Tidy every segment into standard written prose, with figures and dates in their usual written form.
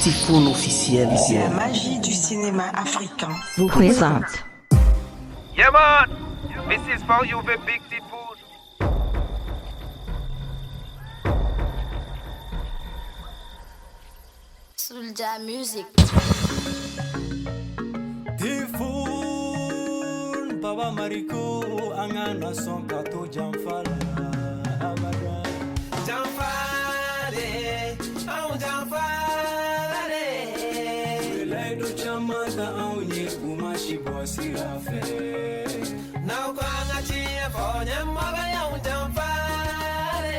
Typhoon officiel. La magie du cinéma africain vous présente. Yeah man, this is for you the big Typhoon. Soulja Music. Typhoon, Baba Mariko, an kana sɔn ka to janfa la abada. Janfa de, anw janfa la de. U ye layidu caman ta anw ye, u ma si bɔ sira fɛ. N'aw ko an ka tiɲɛ fɔ, ɲɛmɔgɔ y'anw janfa de.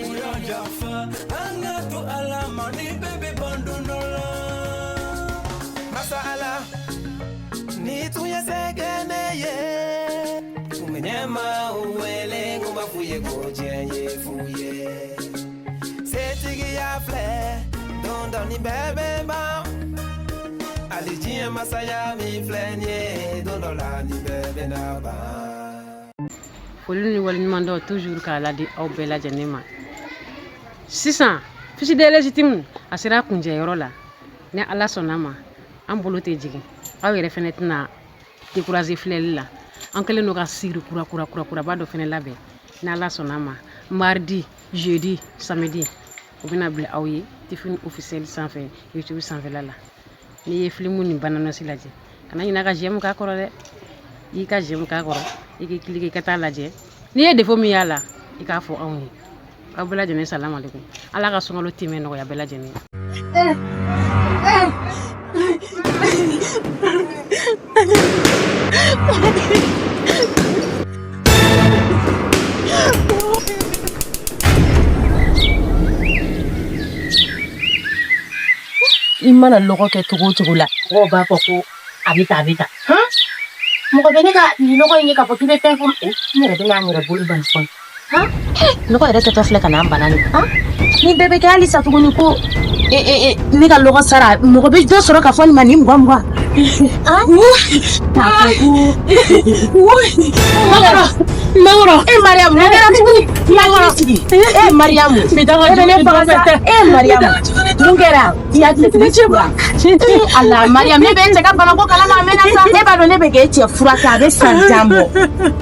U y'an janfa, an ka to Ala ma ni bɛɛ bɛ ban don dɔ la. Masa Ala. Ni tun ye se kɛ ne ye, tun bɛ ɲɛma wele n b'a f'u ye ko diɲɛ ye fu ye. Setigiya filɛ, don dɔ ni bɛɛ bɛ ban. Hali diɲɛ masaya min filɛ nin ye, don dɔ la ni bɛɛ bɛna ban. Foli ni waleɲumandɔn toujours k'a ladi aw bɛɛ lajɛlen ma. Sisan fils de légitime a sera kuncɛyɔrɔ la. Ni Ala sɔnna ma, an bolo tɛ jigin, aw yɛrɛ fɛnɛ tɛna décourager filɛli la. An kɛlen don ka série kura kura kura kuraba dɔ fɛnɛ labɛn. Ni Ala sɔnna ma, mardi, jeudi, samedi, o bɛna bila aw ye Typhoon officiel sanfɛ, YouTube sanfɛla la. N'i ye film ni bande-annonce lajɛ, kana ɲinɛ ka j'aime k'a kɔrɔ dɛ. I ka j'aime k'a kɔrɔ, i k'i cliquer i ka taa lajɛ. N'i ye défaut min y'a la, i k'a fɔ anw ye. Aw bɛɛ lajɛlen, salamu alaikum. Ala ka sunkalo tɛmɛ nɔgɔya bɛɛ lajɛlen ye. I mana lɔgɔ kɛ cogo o cogo la, mɔgɔw b'a fɔ ko a bɛ tan, a bɛ tan. Han, mɔgɔ bɛ ne ka nin nɔgɔ in ye k'a fɔ k'i bɛ fɛn fɔ n yɛrɛ bɛ n'a yɛrɛ bolo bani fɔlɔ. Han, nɔgɔ yɛrɛ tɛtɔ filɛ ka n'an bana nin. Han, ni bɛɛ bɛ kɛ halisa tuguni ko e e e ne ka lɔgɔ sara, mɔgɔ bɛ dɔ sɔrɔ ka fɔ nin ma nin mugan mugan. Han, k'a fɔ ko Mangoro, e Mariamu, ne kɛra tuguni. Mangoro, e Mariamu, e bɛ ne faga sa. E Mariamu, mun kɛra? I hakili sigi. Ala Mariam, ne bɛ e cɛ ka banako kalama a mɛnna sa. E b'a dɔn ne bɛ k'e cɛ furakɛ a bɛ san jan bɔ.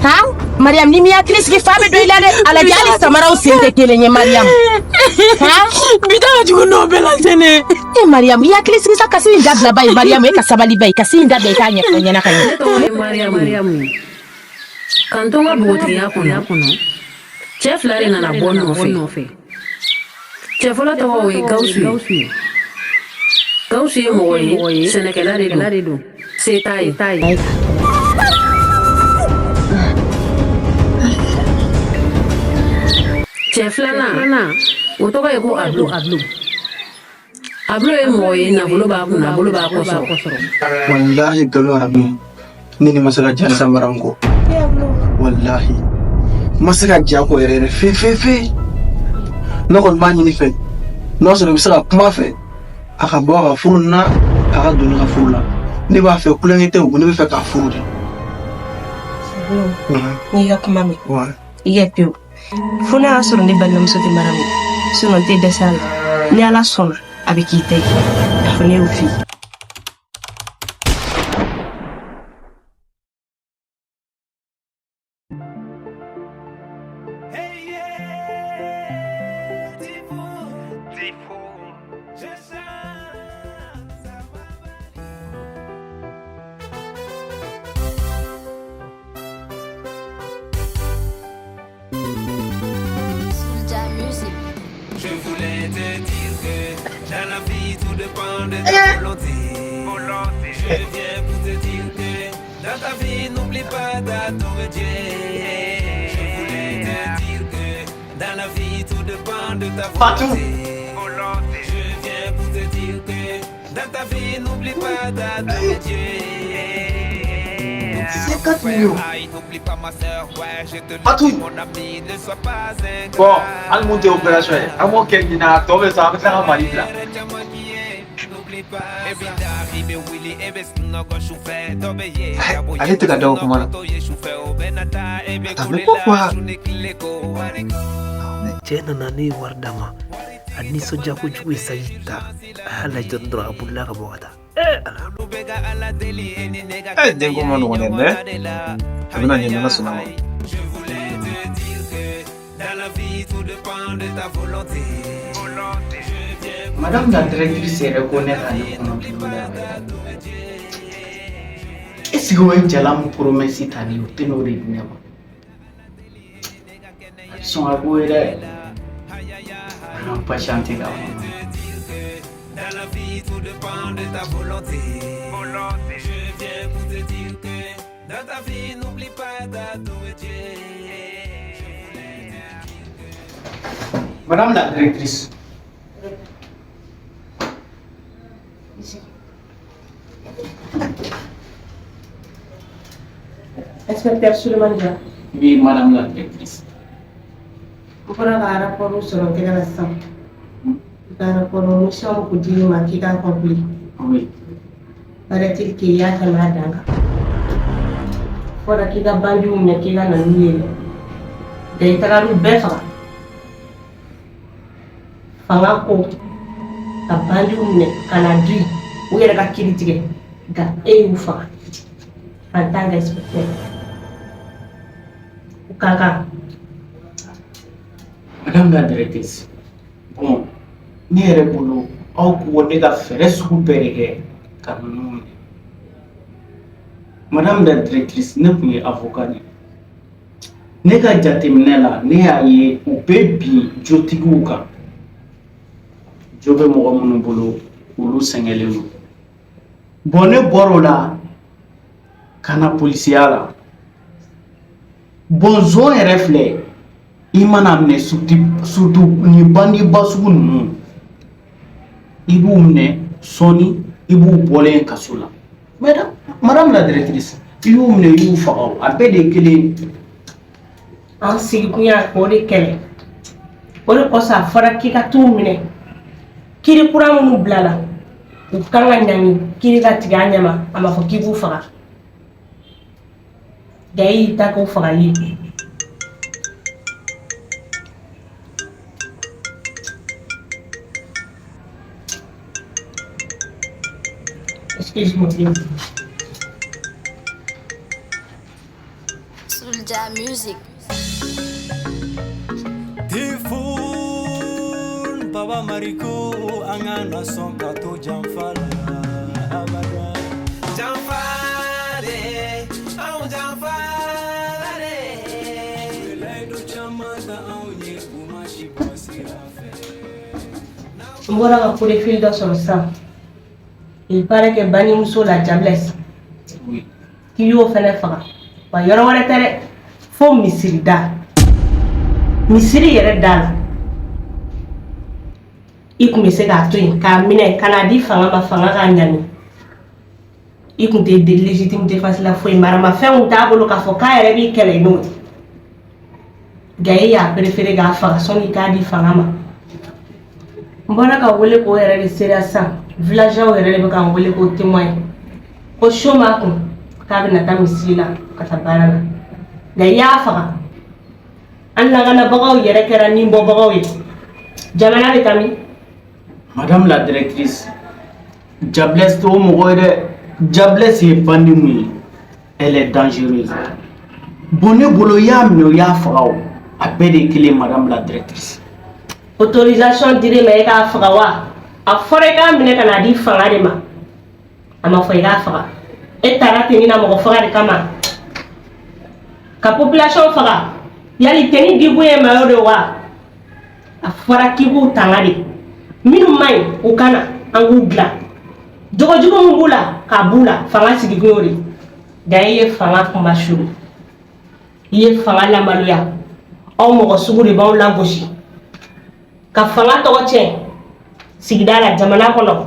Han, Mariam, ni m'i hakili sigi, fa bɛ don i la dɛ. A lajɛ, hali samaraw sen tɛ kelen ye, Mariam. Han, bi ta ka jugu n'o bɛɛ lajɛlen. E Mariam, i hakili sigi sa, kasi in dabila ba ye. Mariam, e ka sabali ba ye, kasi in dabila, i k'a ɲɛfɔ n ɲɛna ka ɲɛ. Ne tɔgɔ ye Mariamu ye. K'an to n ka npogotigiya kɔnɔ, cɛ fila de nana bɔ n nɔfɛ. Cɛ fɔlɔ tɔgɔ o ye Gawusu ye. Gawusu ye mɔgɔ ye, sɛnɛkɛla de don, se t'a ye. Cɛ filanan, o tɔgɔ ye ko Ablo. Ablo ye mɔgɔ ye, nafolo b'a kunna, bolo b'a kɔ sɔrɔ. Wallahi nkalon arabu, ne ni ma se ka ja samara n kɔ. Wallahi n ma se ka ja kɔ yɛrɛ yɛrɛ fe fe fe. Ne kɔni b'a ɲini fɛ, n'o sɔrɔ i bɛ se ka kuma fɛ, a ka bɔ a ka furu na, a ka don ne ka furu la. Ne b'a fɛ, kulonkɛ tɛ o, ne bɛ fɛ k'a furu de. N'i ka kuma mɛn, i kɛ pewu, fo n'a y'a sɔrɔ ne balimamuso tɛ mara min, sinon n tɛ dɛsɛ a la. Ni Ala sɔnna, a bɛ k'i ta ye. A fɔ ne y'o f'i ye. Hey yeah, Typhoon, Typhoon. Je chante, ça va. Soulja Music. Je voulais te dire que dans la vie tout dépend de ta volonté. Volonté. Je viens pour te dire que dans ta vie n'oublie pas d'adorer Dieu. Je voulais te dire que dans la vie tout dépend de ta Fatou. volonté. Volonté. Je viens pour te dire que dans ta vie n'oublie pas d'adorer Dieu. 50 millions. Aïe, n'oublie pas ma soeur, ouais, je te le Fatou. dis, mon ami, ne sois pas ingrat. Bon, hali mun tɛ opération ye, an b'o kɛ ɲinan, a tɔ bɛ sa, an bɛ tila ka Mali bila. Ale tɛ ka da o kuma la. Attends, mais pourquoi? Cɛ nana, ne ye wari d'a ma. A nisɔndiya kojugu ye saji ta, a y'a lajɛ dɔrɔn, a bolila ka bɔ ka taa. Ee Ala! Eh, denko ma nɔgɔn dɛ, mais a bɛna ɲɛ n'Ala sɔnna ma. Je voulais te dire que dans la vie tout dépend de ta volonté. Madame la directrice yɛrɛ ko ne ka ne kɔnɔ dugu la. Est ce que o ye jala min promesse ta ne ye, o tɛ n'o de di ne ma? A bɛ sɔn ka k'o ye dɛ. An ka patienter ka kɔnɔ. Dans la vie tout dépend de ta volonté. Je viens pour te dire que dans ta vie n'oublie pas d'adorer Dieu. Madame la directrice. Inspecteur Souleymane Dia. Oui, madame la directrice. N bɔra ka rapport sɔrɔ n tɛgɛ la sisan. I ka rapport mission kun dir'i ma k'i k'a accompli. Oui. Paraît-il k'i y'a tɛmɛ a dan kan. Fɔra k'i ka bandiw minɛ k'i ka na n'u ye. Nka i tagar'u bɛɛ faga. Fanga ko ka bandiw minɛ ka na di u yɛrɛ ka kiiri tigɛ, nka e y'u faga en tant qu'inspecteur. U ka kan. Madame la directrice, bon, ne yɛrɛ bolo, aw ko ne ka fɛɛrɛ sugu bɛɛ de kɛ ka ninnu minɛ. Madame la directrice, ne tun ye avocat de ye. Ne ka jateminɛ la, ne y'a ye u bɛ bin jotigiw kan. Jo bɛ mɔgɔ minnu bolo, olu sɛgɛnlen don. Bon, ne bɔr'o la ka na polisiya la. Bon, zon yɛrɛ filɛ, i mana minɛ, surtout nin bandiba sugu ninnu, i b'u minɛ sɔɔni, i b'u bɔlen kaso la. Madame la directrice, i y'u minɛ, i y'u faga o, a bɛɛ de ye kelen ye. An sigikun y'a k'o de kɛlɛ. O de kosɔn a fɔra k'i ka t'u minɛ. Kiri kura minnu bilala, u kan ka ɲangi, kiri ka tigɛ a ɲɛma, a ma fɔ k'i b'u faga. Nka e y'i ta k'o fagali ye. Excuse-moi. Soulja Music. Tifun Baba Mariko an ka na sɔn ka to janfa la abada. Janfa de, anw janfa la de. U ye layidu caman ta anw ye, u ma si bɔ sira fɛ. N bɔra ka coup de fil dɔ sɔrɔ sisan. Il paraît que banimuso la Diablesse. Oui. K'i y'o fɛnɛ faga. Wa yɔrɔ wɛrɛ tɛ dɛ. Fo misiri da. Misiri yɛrɛ da la. I kun bɛ se k'a to yen k'a minɛ ka n'a di fanga ma, fanga k'a ɲani. I kun tɛ légitime défense la foyi, maramafɛn kun t'a bolo k'a fɔ k'a yɛrɛ b'i kɛlɛ n'o ye. Nka e y'a préféré k'a faga sɔnni k'a di fanga ma. N bɔra ka wele k'o yɛrɛ de seereya sisan. Villageois yɛrɛ de bɛ ka n wele k'o témoin. Ko so m'a kun k'a bɛna taa misiri la ka taa baara la. Nka i y'a faga. An lakanabagaw yɛrɛ kɛra ninbɔbagaw ye. Jamana bɛ taa min? Madame la directrice, Diablesse t'o mɔgɔ ye dɛ. Diablesse ye bandi mun ye, elle est dangereuse. Bon, ne bolo, i y'a minɛ o, i y'a faga o, a bɛɛ de ye kelen, madame la directrice. Autorisation dir'e ma e k'a faga wa? A fɔra i k'a minɛ ka n'a di fanga de ma. A ma fɔ i k'a faga. E taara tenue na mɔgɔ faga de kama. Ka population faga. Yali tenue dikun ye maillot de wa? A fɔra k'i k'u tanga de. Minnu man ɲi, u kana an k'u dilan. Jogojugu min b'u la, k'a b'u la, fanga sigikun y'o de ye. Nka e ye fanga kuma suru. I ye fanga lamaloya. Aw mɔgɔ sugu de b'anw lagosi. Ka fanga tɔgɔ tiɲɛ sigida la, jamana kɔnɔ.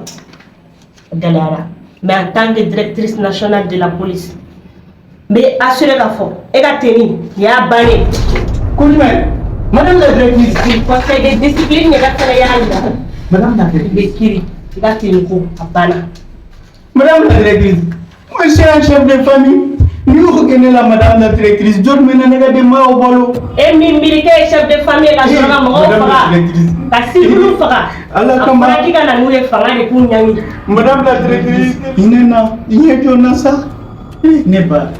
A gɛlɛyara. Mais en tant que directrice nationale de la police, n bɛ assurer k'a fɔ e ka tenue nin y'a bannen. Ko jumɛn? Madame la directrice. Conseil de discipline yɛrɛ fɛnɛ y'a yira. Madame la I directrice. bɛ kiiri i ka tenue ko a banna. Madame la directrice, moi je suis un chef de famille. N'i y'o kɛ ne la madame la directrice, jɔn bɛ na ne ka denbayaw balo? E min miiri k'e ye chef de famille ye ka sɔrɔ ka mɔgɔw Madame la faga, directrice. Ka civil faga. Ala A kama. fɔra k'i ka na n'u ye fanga de k'u ɲangi. Madame la directrice, hinɛ na, i ɲɛ jɔ n na sa. Ne ba,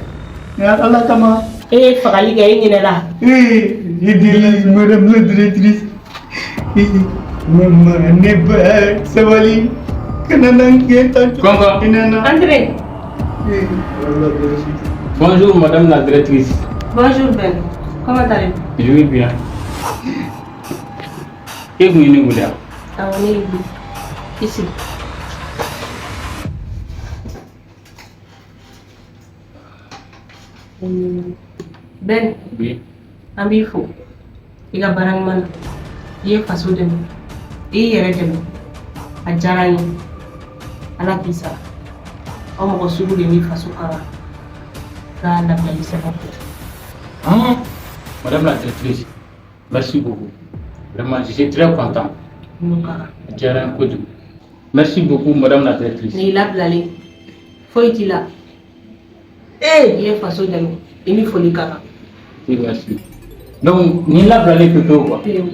Ala kama. E ye fagali kɛ, e ɲinɛla. I deli, madame la directrice. Ne ba, sabali. Kana na n kɛ tan. Kɔnkɔn. Hinɛ na. Entrez. Bonjour madame la directrice. Bonjour Ben. Comment allez-vous? Je vais bien. E kun ye ne wele wa? Awɔ, ne y'i wele. I sigi. Ben, Oui. an b'i fo i ka baara ɲuman na. I ye faso dɛmɛ, i y'i yɛrɛ dɛmɛ. A diyara n ye. Ala k'i sara. Aw mɔgɔ sugu de ni faso ka kan ka labilali sɛbɛn kɛ. Ah, madame la directrice, merci beaucoup. Vraiment, je suis très content. N'o ka kan. A diyara n ye kojugu. Merci beaucoup madame la directrice. N'i labilalen, foyi t'i la. I ye faso dɛmɛ, i ni foli ka kan. Oui, merci. Donc, ni labilalen pewu quoi. Pewu.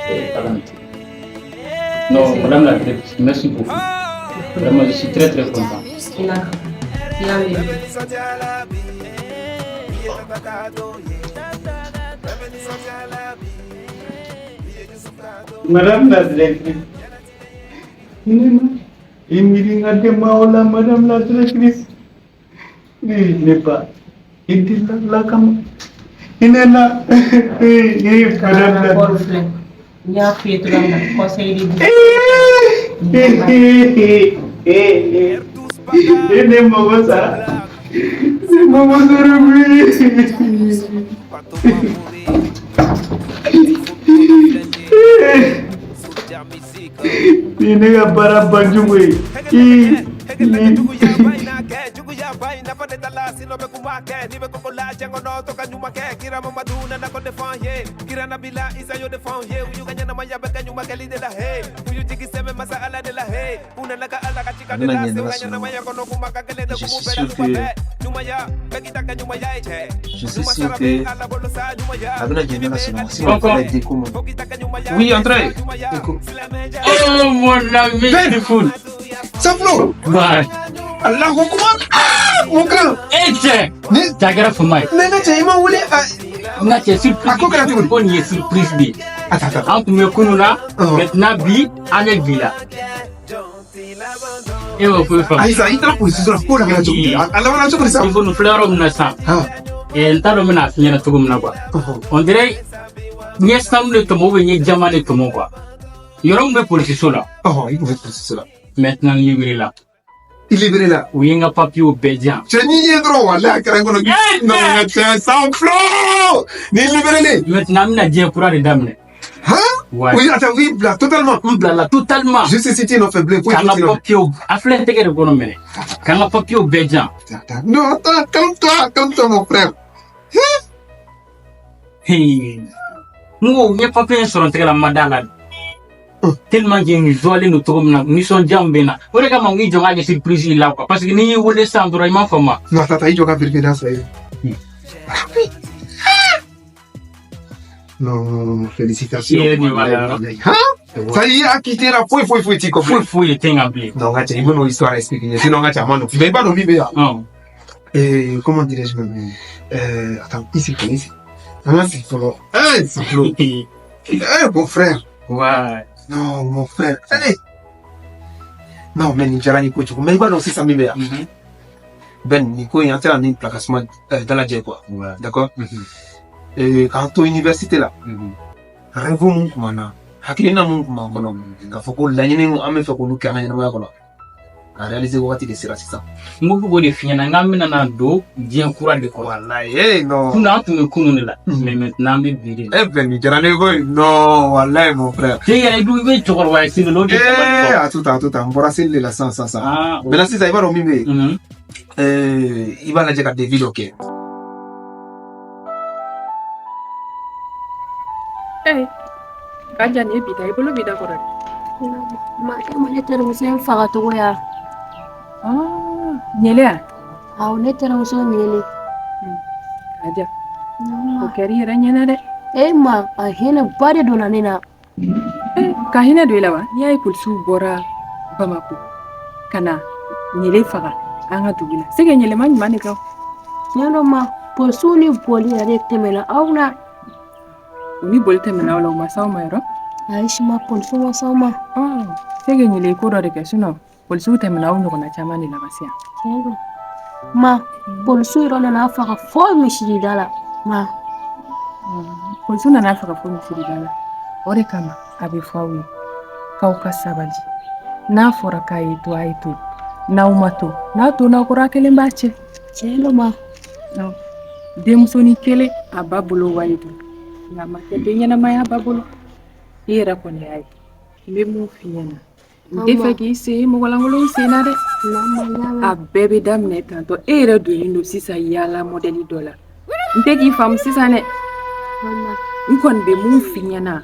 Eh, Ala ni ce. Non, madame la directrice, merci beaucoup. Vraiment, je suis très très content. I n'a kan. I y'a mɛn. Madame la directrice. Hinɛ na. I miiri n ka denbayaw la, madame la directrice. Ne ba, i delila Ala kama. Hinɛ na. Madame la Rapport filɛ. N y'a f'i ye cogoya min na, conseil de di. Ne mago sara. Ne mago sara koyi. Ni ne ka baara banjugu ye. A bɛna ɲɛ n'Ala sɔnna ma. Je suis sûr que je suis sûr que a bɛna ɲɛ n'Ala sɔnna ma. Sinon, Kɔnkɔn. il fallait déco mon. Oui, entrez. Déco. Oh mon ami Tifoul. Saflo. Ouais. Allahu Akbar. Ah, mon grand. Eh cɛ. Cɛ a kɛra fama ye. Mais n ka cɛ, i ma wele a. N ka cɛ, surprise. A ko kɛra cogo di? Ko nin ye surprise de ye. An tun bɛ kunun na. Maintenant bi an bɛ bi la. E m'o foyi faamu. Ayi sa, i taara polisiso la, ko la kɛra cogo di? A labanna cogo di sa? I ko nin filɛ yɔrɔ min na sisan. N t'a dɔn n bɛna f'i ɲɛna cogo min na quoi. On dirait n ye sanu de tɔmɔ ou bien n ye diamant de tɔmɔ quoi. Yɔrɔ min bɛ polisiso la. Ɔhɔn, i tun bɛ polisiso la. Maintenant n libéré la. I libéré la. U ye n ka papiyew bɛɛ di yan. Cɛ, n'i ye dɔrɔn, walahi a kɛra n kɔnɔ. Non, n ka cɛ, Saflo. Ni libéré le. Maintenant an bɛna diɲɛ kura de daminɛ. Han? Ouais. Oui, attends, oui, bila totalement. N bilala totalement. Juste si tu n'en fais plus, foyi K'an ka t'i nɔfɛ. papiyew a filɛ n tɛgɛ de kɔnɔ minɛ. K'an ka papiyew bɛɛ di yan. Non, attends, calme-toi, calme-toi, mon frère. Hey. N ko n ye papiye in sɔrɔ n tɛgɛ la, n ma da la. Tellement que n joilen don cogo min na, nisɔndiya min bɛ n na. O de kama n k'i jɔ n k'a kɛ surprise i la quoi. Parce que n'i y'i wele sisan dɔrɔn, i m'a faamu. Non, attends, attends, i jɔ ka vérifier n'a sɔrɔ i. Non, non, non, félicitations. I yɛrɛ ɲɛ b'a la. Hein? Ça y est, acquitté la foyi foyi foyi t'i kɔ. Foyi foyi de tɛ n kan bilen. Non, n ka cɛ, i bɛn'o histoire expliquer. Sinon, n ka cɛ, a ma nɔgɔn. Mais i b'a dɔn min bɛ yan. Comment dirais-je même? Attends, ici, ici. An ka sigi fɔlɔ. Eh, Saflo. Eh, mon frère. Ouais. Non, mon frère. Allez. Non, mais nin diyara n ye kojugu. Mais i b'a dɔn sisan min bɛ yan. Ben, nin ko in, an tɛna nin bila ka suma dalajɛ quoi. D'accord? K'an to université la. Rêve mun kun b'an na, hakilina mun kun b'an kɔnɔ, k'a fɔ ko laɲini an bɛ fɛ k'olu kɛ an ka ɲɛnamaya kɔnɔ. A réaliser wagati de sera sisan. N ko k'o de f'i ɲɛna, n k'an bɛna na don diɲɛ kura de kɔnɔ. Walayi, eh non. Kunun an tun bɛ kunun de la. Mais maintenant an bɛ bi de la. Eh ben, nin diyara ne ye koyi. Non, walayi, mon frère. Cɛ yɛrɛ, i dun i bɛ cɛkɔrɔba ye seli la, o de ye sabali Eh, a to tan, a to tan. N bɔra seli de la sisan sisan sisan. Ah, Maintenant sisan, i b'a dɔn min bɛ yen. I b'a lajɛ ka devis dɔ kɛ. Eh, Kanja nin ye bi ta i bolo b'i da kɔrɔ dɛ. Ma e ma ne terimuso in faga cogo ya. Ɲɛlɛ ya? Awɔ, ne terimuso ɲɛlɛ. Kaja, o kɛra i yɛrɛ ɲɛna dɛ. E ma, a hinɛ ba de donna ne na. Ka hinɛ don i la wa? N'i y'a ye polisiw bɔra Bamako ka na Ɲele faga an ka dugu la, c'est que Ɲele ma ɲuman de kɛ. Tiɲɛ don ma, polisiw ni boli yɛrɛ de tɛmɛna aw na. U ni boli tɛmɛna aw la, u ma s'aw ma yɔrɔ? Ayi ma, polisiw ma s'aw ma. C'est que Ɲele ye ko dɔ de kɛ, sinon polisiw tɛmɛna aw ɲɔgɔnna caman de la ka se yan. Tiɲɛ don. Ma, polisiw yɛrɛ nana faga fo misirida la. Ma. Polisiw nana faga fo misirida la. O de kama a bɛ fɔ aw ye k'aw ka sabali. N'a fɔra k'a ye to, a ye to. N'aw ma to, n'a to n'aw kɔrɔ, a kelen b'a cɛ. Tiɲɛ don ma. Denmusonin kelen a ba bolo wali don, nka a ma kɛ den ɲɛnamaya ba bolo. I yɛrɛ kɔni y'a ye. N bɛ mun f'i ɲɛna, n tɛ fɛ k'i sen mɔgɔlankolonw sen na dɛ. A bɛɛ bɛ daminɛ tantɔ. E yɛrɛ donnen don sisan yaala mɔdɛli dɔ la. N tɛ k'i faamu sisan dɛ. N kɔni bɛ mun f'i ɲɛna,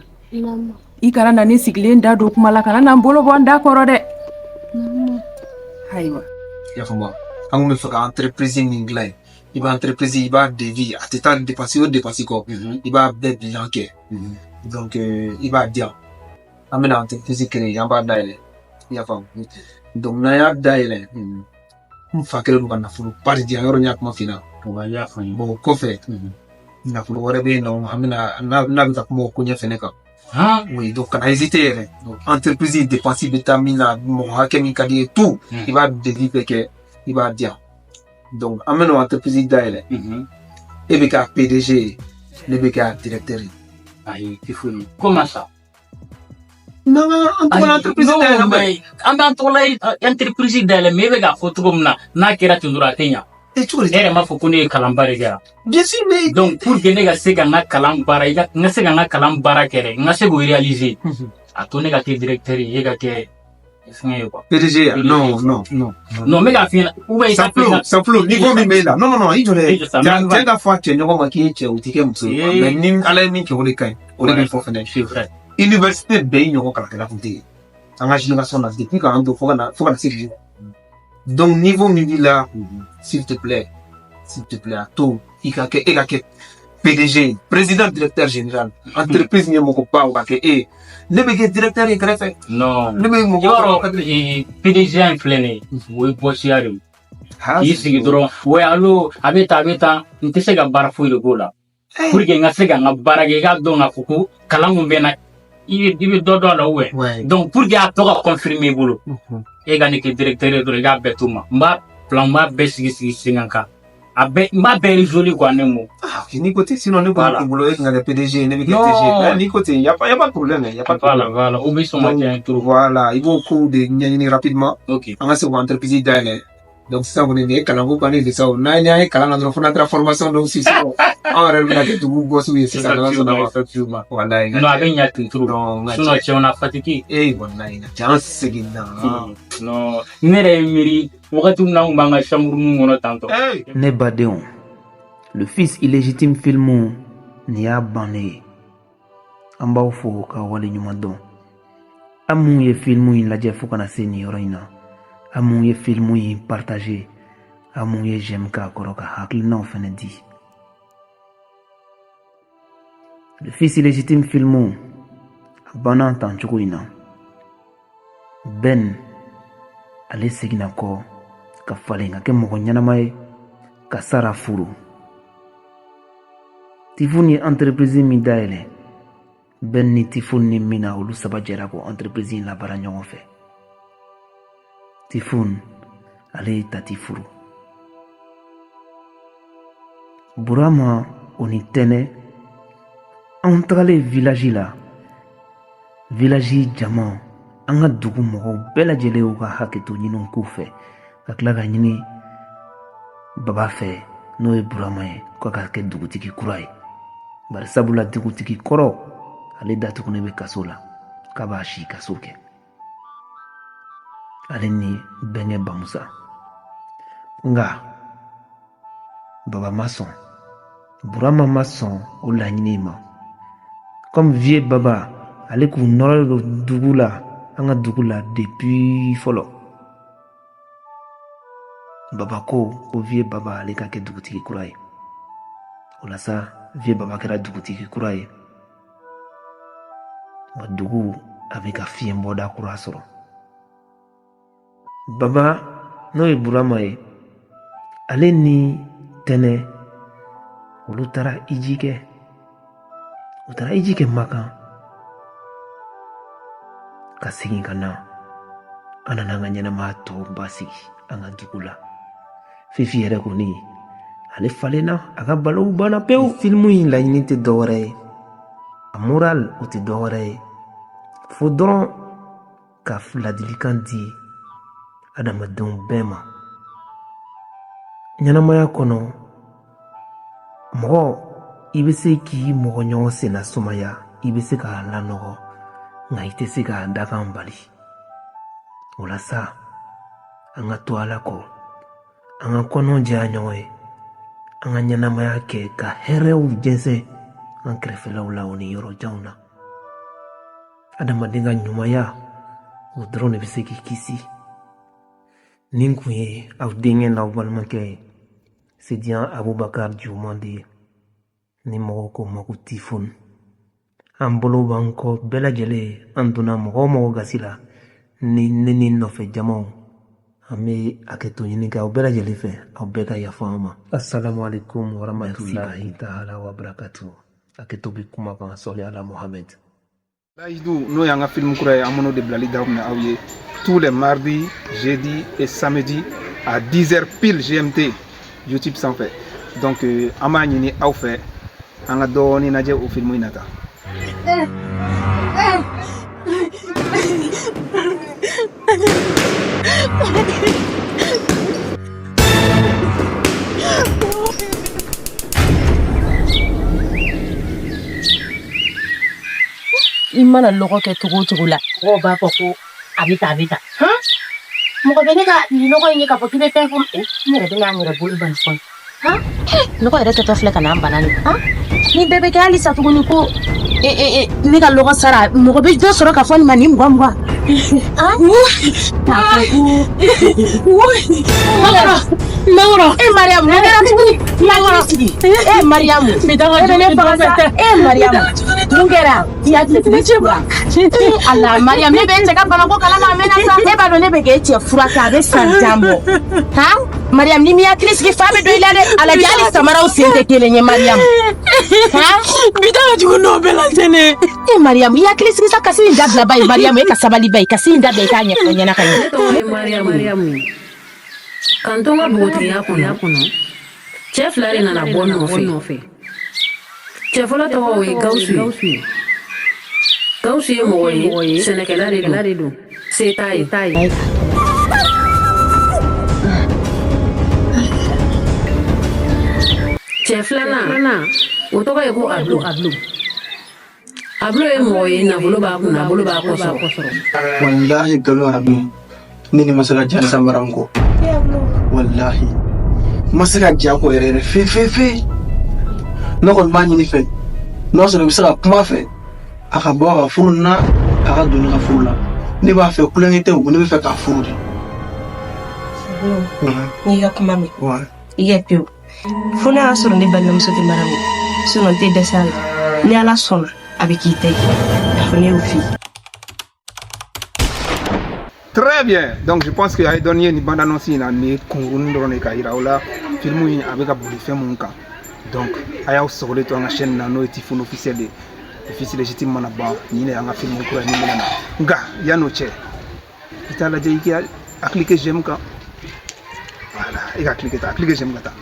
i kana na ne sigilen da don kuma la, kana na n bolo bɔ n da kɔrɔ dɛ. Ayiwa. I y'a faamu, an kun bɛ fɛ ka entreprise min dilan yen, i b'a entreprise, i b'a devis, a tɛ taa dépense o dépense kɔ, i b'a bɛɛ bilan kɛ. Donc i b'a di yan, an bɛna entreprise créer, an b'a dayɛlɛ, i y'a faamu. Donc n'an y'a dayɛlɛ, n fa kɛlen don ka nafoloba de di yan, yɔrɔ n y'a kuma f'i ɲɛna. Bon, o kɔfɛ, nafolo wɛrɛ bɛ yen nɔ, an bɛna n'a bɛ ka kuma o ko ɲɛ fɛnɛ kan. Oui, donc kana hésiter yɛrɛ. Entreprise dépense bɛ taa min na, mɔgɔ hakɛ min ka di ye tout, i b'a devis bɛɛ kɛ, i b'a di yan. Donc an bɛna entreprise dayɛlɛ, e bɛ k'a PDG ye, ne bɛ k'a directeur ye. Ayi, tɛ foyi. Comment ça? Non, an tɔgɔ la entreprise dayɛlɛ. Mais an b'an tɔgɔ la entreprise dayɛlɛ, mais e bɛ k'a fɔ cogo min na, n'a kɛra ten dɔrɔn, a tɛ ɲa. E cogo di? E yɛrɛ m'a fɔ ko ne ye kalanba de kɛ yan. Bien sûr, mais donc pour que ne ka se ka n ka kalan baara, i ka n ka se ka n ka kalan baara kɛ dɛ, n ka se k'o réaliser, a to ne ka kɛ directeur ye, e ka kɛ fɛngɛ ye quoi. PDG, non, non, non. Non, n bɛ k'a f'i ɲɛna, ou bien i ka Sanflo, Sanflo, niveau min b'e la. Non, non, non, i jɔ dɛ. I jɔ sa, Cɛ ka fɔ a cɛ ɲɔgɔn ma k'i ye cɛ, o t'i kɛ muso ye. Mais ni Ala ye min kɛ, o de ka ɲi. O de bɛ fɔ fɛnɛ. C'est vrai. Université bɛɛ y'i ɲɔgɔn kalankɛla tun tɛ yen. An ka génération na, depuis k'an don fo ka na se bi ma. Donc niveau min b'i la, s'il te plaît, s'il te plaît, a to i ka kɛ, e ka kɛ PDG, président directeur général, entreprise ɲɛmɔgɔba, o ka kɛ e ye. Ne bɛ kɛ directeur ye kɛrɛfɛ. Non. Ne bɛ mɔgɔ I b'a dɔn, PDG in filɛ nin ye, o ye bɔsiya de ye. K'i sigi dɔrɔn, ouais, allo, a bɛ tan, a bɛ tan, n tɛ se ka baara foyi de k'o la. Pour que n ka se ka n ka baara kɛ, i k'a dɔn k'a fɔ ko kalan mun bɛ n na, i bɛ dɔ dɔn a la ou bien. Donc pour que a tɔ ka confirmer i bolo, e ka ne kɛ directeur ye dɔrɔn, i k'a bɛɛ to n ma. N b'a plan, n b'a bɛɛ sigi sigi sen kan. A bɛɛ, n b'a bɛɛ résoudre quoi, ne mo. Ah, ok, n'i ko ten, sinon ne Voilà. kɔni bolo e kan ka kɛ PDG, ne bɛ kɛ Non. DG. N'i ko ten, y a pas de problème, y a pas de Voilà, problème. voilà, o bɛ sɔn ka diya n ye trop. Voilà, i b'o kow de ɲɛɲini rapidement. Ok. An ka se k'o entreprise dayɛlɛ. Donc sisan kɔni, nin ye kalanko bannen de sa o. N'an ye kalan na dɔrɔn, fo n'an taara formation dɔw sisan, anw yɛrɛ bɛna kɛ dugu gɔsiw ye sisan, n'Ala sɔnna ma. Effectivement. Walayi. Non, a bɛ ɲa ten trop. Non, n ka Sinon cɛ. cɛ, on a fatigué. Eh, walayi, n ka cɛ, an seginna. Non, ne yɛrɛ ye miiri wagati min na, an kun b'an ka chambre ninnu kɔnɔ tantɔ. Ne badenw, Le Fils illégitime film nin y'a bannen ye. An b'aw fo ka waleɲuman dɔn. An mun ye film in lajɛ fo kana se nin yɔrɔ in na, an mun ye film in partager, an mun ye j'aime k'a kɔrɔ, ka hakilinaw fɛnɛ di. Le Fils illégitime film a banna tan cogo in na. Ben ale seginna kɔ ka falen ka kɛ mɔgɔ ɲɛnama ye, ka Sara furu. Tifun ye entreprise min dayɛlɛ, Ben ni Tifun ni Mina, olu saba jɛra k'o entreprise in labaara ɲɔgɔn fɛ. Tifun ale ye Tati furu. Burama o ni Tɛnɛ, anw tagalen village la, village jama, an ka dugu mɔgɔw bɛɛ lajɛlen y'u ka hakɛto ɲini k'u fɛ, ka tila ka ɲini baba fɛ, n'o ye Burama ye, k'a ka kɛ dugutigi kura ye, bari sabula dugutigi kɔrɔ ale datugunen bɛ kaso la, k'a b'a si kaso kɛ, ale ni bɛnkɛ Bamusa. Nka baba ma sɔn, Burama ma sɔn o laɲini ma. Comme vieux baba ale k'u nɔrɔlen don dugu la, an ka dugu la depuis fɔlɔ, baba ko ko vieux baba ale ka kɛ dugutigi kura ye. O la sa, vieux Baba kɛra dugutigi kura ye. Wa dugu a bɛ ka fiɲɛbɔda kura sɔrɔ. Baba n'o ye Burama ye, ale ni Tɛnɛ olu taara iji kɛ. U taara iji kɛ Makan ka segin ka na. An nana an ka ɲɛnamaya tɔw basigi an ka dugu la. Fifi yɛrɛ kɔni, ale falenna, a ka balawu banna pewu. Filimu in laɲini tɛ dɔwɛrɛ ye, a moral o tɛ dɔwɛrɛ ye, fo dɔrɔn ka ladilikan di adamadenw bɛɛ ma. Ɲɛnamaya kɔnɔ, mɔgɔ i bɛ se k'i mɔgɔ ɲɔgɔn senna sumaya, i bɛ se k'a lanɔgɔ, nka i tɛ se k'a dakan bali. O la sa, an ka to Ala kɔ, an ka kɔnɔ jɛya ɲɔgɔn ye, an ka ɲɛnamaya kɛ ka hɛrɛw jɛnsɛn an kɛrɛfɛlaw la o ni yɔrɔ janw na. Adamaden ka ɲumanya, o dɔrɔn de bɛ se k'i kisi. Nin kun ye aw denkɛ n'aw balimakɛ ye, Sediyan Abubakar Jumande ye, ni mɔgɔw ko ma ko Tifon. An bolo b'an kɔ bɛɛ lajɛlen, an donna mɔgɔ o mɔgɔ gasi la ni ne ni nɔfɛ jamaw, an bɛ hakɛto ɲini kɛ aw bɛɛ lajɛlen fɛ, aw bɛɛ ka yafa an ma. Assalamu alaikum warahmatullahi ta'ala wa barakatuh. Hakɛto bɛ kuma kan, sɔli ala Muhammed. Layidu n'o y'an ka film kura ye, an b'o de bilali daminɛ aw ye tous les mardis, jeudi et samedi à 10h pile GMT YouTube sanfɛ. Donc an b'a ɲini aw fɛ, an ka dɔɔnin lajɛ o film in na tan. I mana lɔgɔ kɛ cogo o cogo la, mɔgɔw b'a fɔ ko a bɛ tan, a bɛ tan. Han, mɔgɔ bɛ ne ka nin nɔgɔ in ye k'a fɔ k'i bɛ fɛn fɔ n yɛrɛ bɛ n'a yɛrɛ bolo bani fɔlɔ. Han, nɔgɔ yɛrɛ tɛtɔ filɛ ka n'an bana nin. Han, ni bɛɛ bɛ kɛ halisa tuguni ko e e e ne ka lɔgɔ sara, mɔgɔ bɛ dɔ sɔrɔ ka fɔ nin ma nin mugan mugan. Han, k'a fɔ ko Mangoro, e Mariamu, mun kɛra tuguni? Mangoro, e Mariamu, e bɛ ne faga sa. E Mariamu, mun kɛra? I hakili sigi. Ala Mariam, ne bɛ e cɛ ka banako kalama a mɛnna sa. E b'a dɔn ne bɛ k'e cɛ furakɛ, a bɛ san jan bɔ. Han Mariam, ni m'i hakili sigi, fa bɛ don i la dɛ. A lajɛ, hali samaraw sen tɛ kelen ye Mariam. Han, bi ta ka jugu n'o bɛɛ lajɛlen. E Mariam, i hakili sigi sa, kasi in dabila ba ye. Mariam, e ka sabali ba ye, kasi in dabila, i k'a ɲɛfɔ n ɲɛna ka ɲɛ. Ne tɔgɔ ye Mariamu ye. Ka n to n ka npogotigiya kɔnɔ, cɛ fila de nana bɔ n nɔfɛ. Cɛ fɔlɔ tɔgɔ o ye Gawusu ye. Gawusu ye mɔgɔ ye, sɛnɛkɛla de don, se t'a ye. Cɛ filanan, o tɔgɔ ye ko Ablo. Ablo ye mɔgɔ ye, nafolo b'a kun, a bolo b'a kɔ sɔrɔ. Wallahi nkalon arabu, ne ni ma se ka diya samara n kɔ. Wallahi n ma se ka diya kɔ yɛrɛ yɛrɛ fe fe fe. Ne kɔni b'a ɲini fɛ, n'o y'a sɔrɔ i bɛ se ka kuma fɛ, a ka bɔ a ka furu na, a ka don ne ka furu la. Ne b'a fɛ, kulonkɛ tɛ o, ne bɛ fɛ k'a furu de. N'i ka kuma mɛn, i kɛ pewu, fo n'a y'a sɔrɔ ne balimamuso tɛ mara min, sinon n tɛ dɛsɛ a la. Ni Ala sɔnna, a bɛ k'i ta ye, fo ne y'o f'i ye. Très bien. Donc je pense que a ye dɔɔni ye nin bande annonce in na, nin ye kunkurunin dɔrɔn de ka yira aw la film in a bɛ ka boli fɛn mun kan. Donc a y'aw sɔgɔlen to an ka chaîne na, n'o ye Tifon officiel ye. Le fils légitime mana ban, nin de y'an ka film kura ye min bɛna na. Nka yan'o cɛ, i t'a lajɛ i ka a cliquer j'aime kan. Voilà, i ka cliquer ta, a cliquer j'aime ka taa.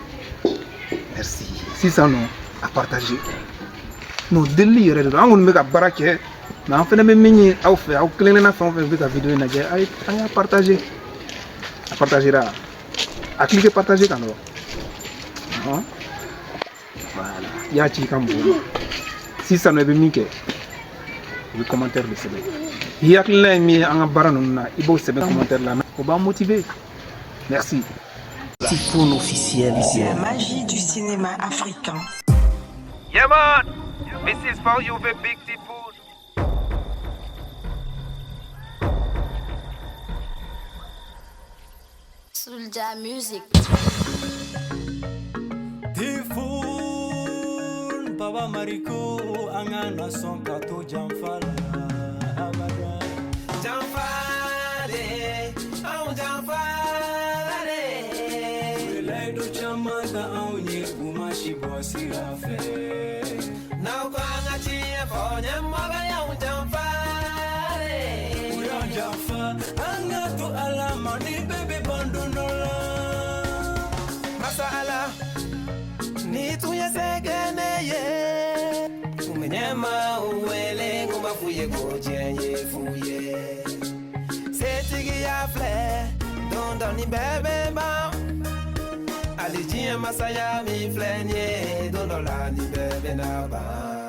Merci. Sisan nɔ, a partager. Non, delili yɛrɛ de don. An kɔni bɛ ka baara kɛ, mais an fɛnɛ bɛ min ye aw fɛ, aw kelen kelenna fɛn o fɛn bɛ ka vidéo in lajɛ, a ye a y'a partager. A partagera. A cliquer partager kan dɔrɔn. Ɔhɔn. Voilà. I y'a ci i ka mɔgɔw ma. Sisan nɔ, i bɛ min kɛ, i bɛ commentaire de sɛbɛn. I hakilina ye min ye an ka baara ninnu na, i b'o sɛbɛn commentaire la. O b'an motiver. Merci. Tifon officiel. La magie du cinéma africain. Yeah man, this is for you the big Typhoon. Soulja Music. Typhoon. Mariko an kana sɔn ka to janfa la abada. Janfa de, anw janfa la de. U ye layidu caman ta anw ye, u ma si bɔ sira fɛ. N'aw ko an ka tiɲɛ fɔ, ɲɛmɔgɔ y'anw janfa de. U y'an janfa, an ka to Ala ma ni bɛɛ bɛ ban don dɔ la. Masa Ala, ni tun ye se kɛ ne ye, tun bɛ ɲɛmaaw wele ko b'a f'u ye ko diɲɛ ye fu ye. Setigiya filɛ, don dɔ ni bɛɛ bɛ ban. Hali diɲɛ masaya min filɛ nin ye, don dɔ la ni bɛɛ bɛna ban.